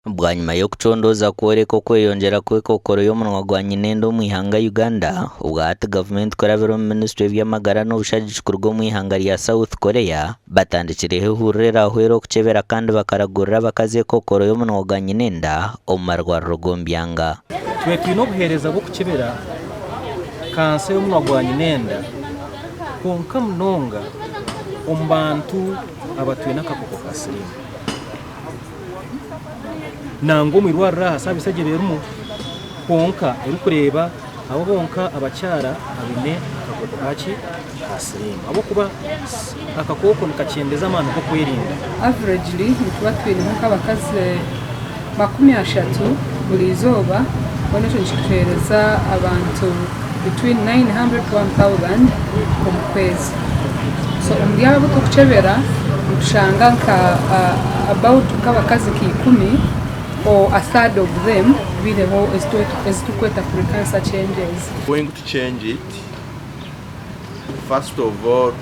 Bwanyima y'okucondooza kworeka okweyongyera kw'ekokoro y'omunwa gwa nyinenda omu ihanga Uganda, obwahati gavumenti kurabira omu minisitule y'eby'amagara n'obushagiki kuruga omu ihanga rya South Korea batandikireho ehururu erahwere okukyebera kandi bakaragurira abakazi ekokoro y'omunwa gwa nyinenda omu marwariro g'omu byanga. Tube twine obuheereza bw'okukyebera kansa y'omunwa gwa nyinenda kwonka munonga omu bantu abatwine akakooko ka siriimu. Nangwa omu irwariro aha saavisi egyo eba erimu kwonka erikureeba abo bonka abakyara abaine akakooko kaki ka siriimu ahabw'okuba akakooko nikakyendeza amaani g'okwerinda. Averagely nituba twinemu nk'abakazi 30 buri izooba, mbwenu ekyo nikituheereza abantu between 900 to 1000 omu kwezi. So omuri abo abu turikukyebera nitushanga nka about nk'abakazi nka ikumi or a third of them baineho ezi turikweta pre-cancer changes. Going to change it first of all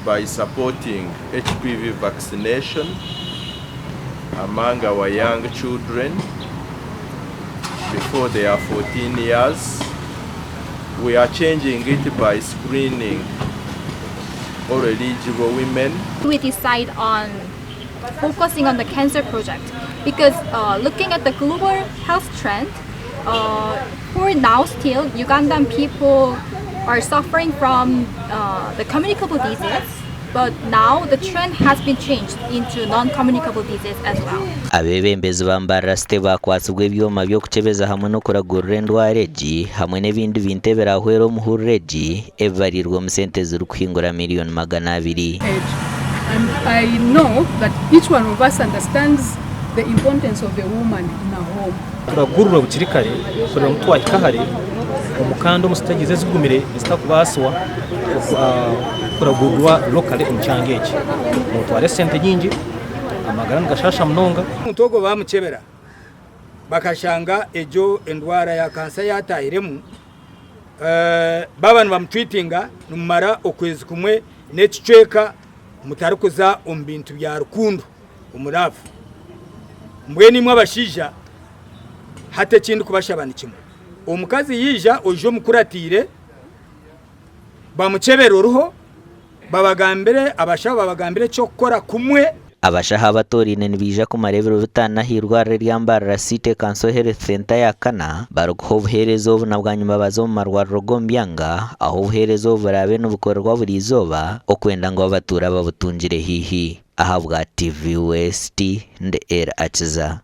by supporting HPV vaccination among our young children before they are 14 years. We are changing it by screening all eligible women. We decide on focusing on the cancer project because looking at the global health trend, for now still Ugandan people are suffering from the communicable disease, but now the trend has been changed into non-communicable disease as well. Abeebembezi ba Mbarara City baakwatsibwa ebyoma by'okukyebeza hamwe n'okuragurira endwara egi hamwe n'ebindi bintu ebiraahwere omuhururu egi ebibariirwe omu sente ezirikuhingura miriyoni 200. Age and I know that each one of us understands the importance of a woman in a home. Turagurura bukiri kare kureba ngu twahika hare omu kandi omu siteegi ezigumire ezitakubaasibwa kuragurwa locally omu kyanga eki. Nootwara esente nyingi, amagara nigashaasha munonga. Omuntu ogwo baamukyebera bakashanga egyo endwara ya kansa yaatahiremu, baaba nibamutwitinga nimumara okwezi kumwe n'ekicweka mutarikuza omu bintu bya rukundo omu raavu. Mbwenu imwe abashaija hati eki ndikubashaba ni kimwe, omukazi yaija oije omukuratiire bamukyebere oruho, babagambire abashaho babagambire eky'okukora kumwe. Abashaho abatoraine nibaija kumara ebiro bitaano ah'eirwariro erya Mbarara City Council Health Centre ya kana barikuha obuheereza obu na bwanyima baze omu marwariro g'omu byanga ahu obuheereza obu buraabe nibukorerwa buri izooba okwenda ngu abatuura babutungire haihi. Ahabwa TV West, ndi El Akiza.